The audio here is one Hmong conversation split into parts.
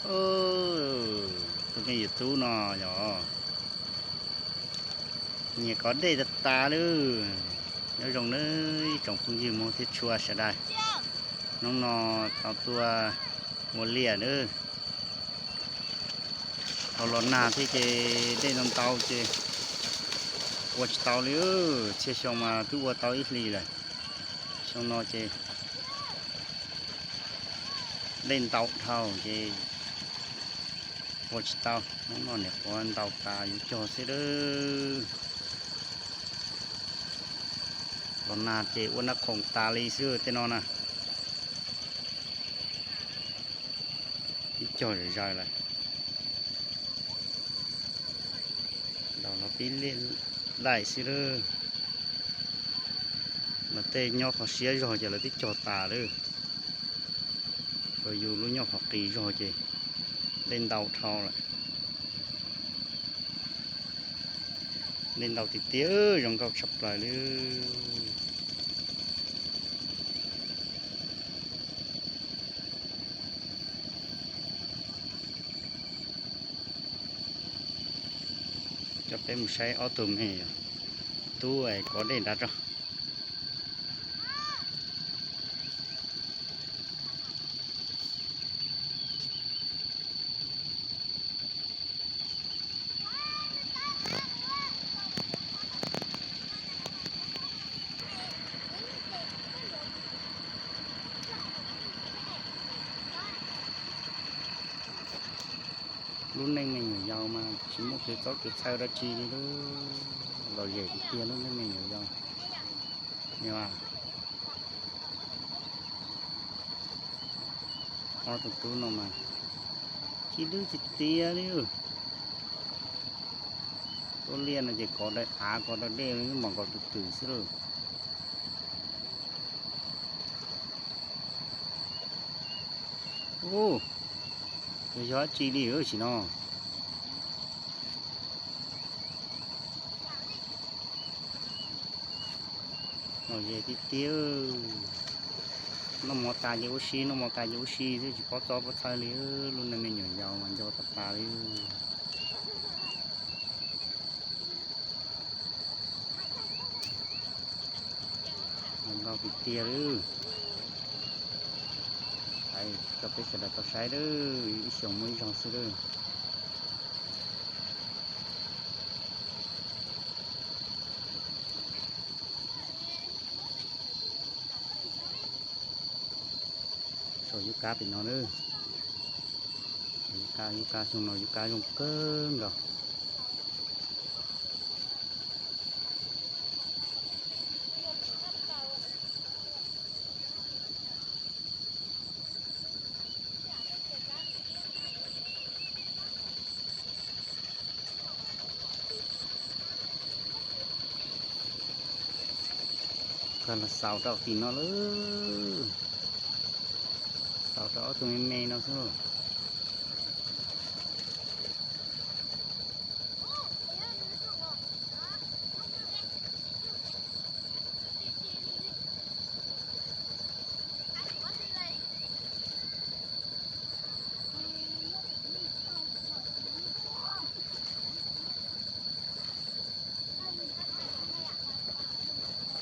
Tus me yawm tub no yog nyiam kov dej tas tas lawm. Nyob zoo nawb ib tsoom phooj ywg Hmoob thiab tshua sawv daws. Hnub no tau tuaj ua liaj nawb. Thaum los nag thiab ces dej ntau ntau ces ua tsis tau li. Txhia xyoo mas twb ua tau ib hlis lawm. Xyoo no ces dej ntau dhau ces ua tsis tau. Hnub no niam qhuav ntaus tas yuav cog xwb lawm. Los nag ces ua nab khoom tas li xwb tej no na. Ib cog zom zaws lawm. Ntaus los pib laij xwb lawm. Los tej nyob qhov siab zog ces lawv twb cog tas lawm. Yus lub nyob qhov qis zog ces dej ntau dhau lawm. Dej ntau tiag tiag zoo nkauj tshaj plaws li. Coj peb mus saib ob tug me tub kov dej nrad tso. Lub neej me nyuam yaus mas tsis muaj kev txob kev txhawj dab tsi li, lom zem tiag tiag lub neej me nyuam yaus. Ob tug tub no mas ci lwj tiag tiag li. Tuaj liaj no ces kov daim av kov daim dej mam nkaus tus twm xwb lauj. Ub, yog dab tsi li tam sim no. Lom zem tiag tiag. Noj mov tas ces ua si, noj mov tas ces ua si xwb tsis paub txob paub txhawj li. Lub neej me nyuam yaus mas nco tas tas li. Nkauj tiag tiag li. Coj peb sawv daws tau saib lawm, ib xyoos muaj ib zaug xwb lawm. Saum yub kab pem no lawm. Yub kab, yub kab xyoo no yub kab zoo kawg nkaus. Koj los xaus rau tim no lawm. Xaus rau ob tug me me no xwb.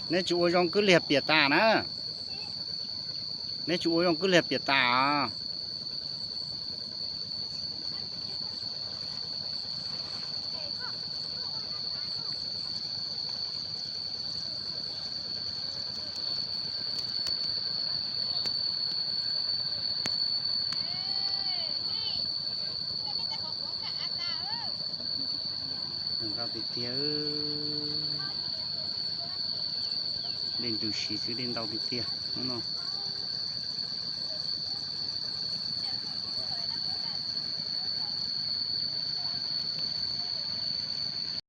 Neb tsis ua zoo kwj liag piam tas na. Neb tsis ua zoo kwj liag piam tas os. Zoo nkauj tiag tiag. Dej ntws si xwb, dej ntau tiag tiag hnub no.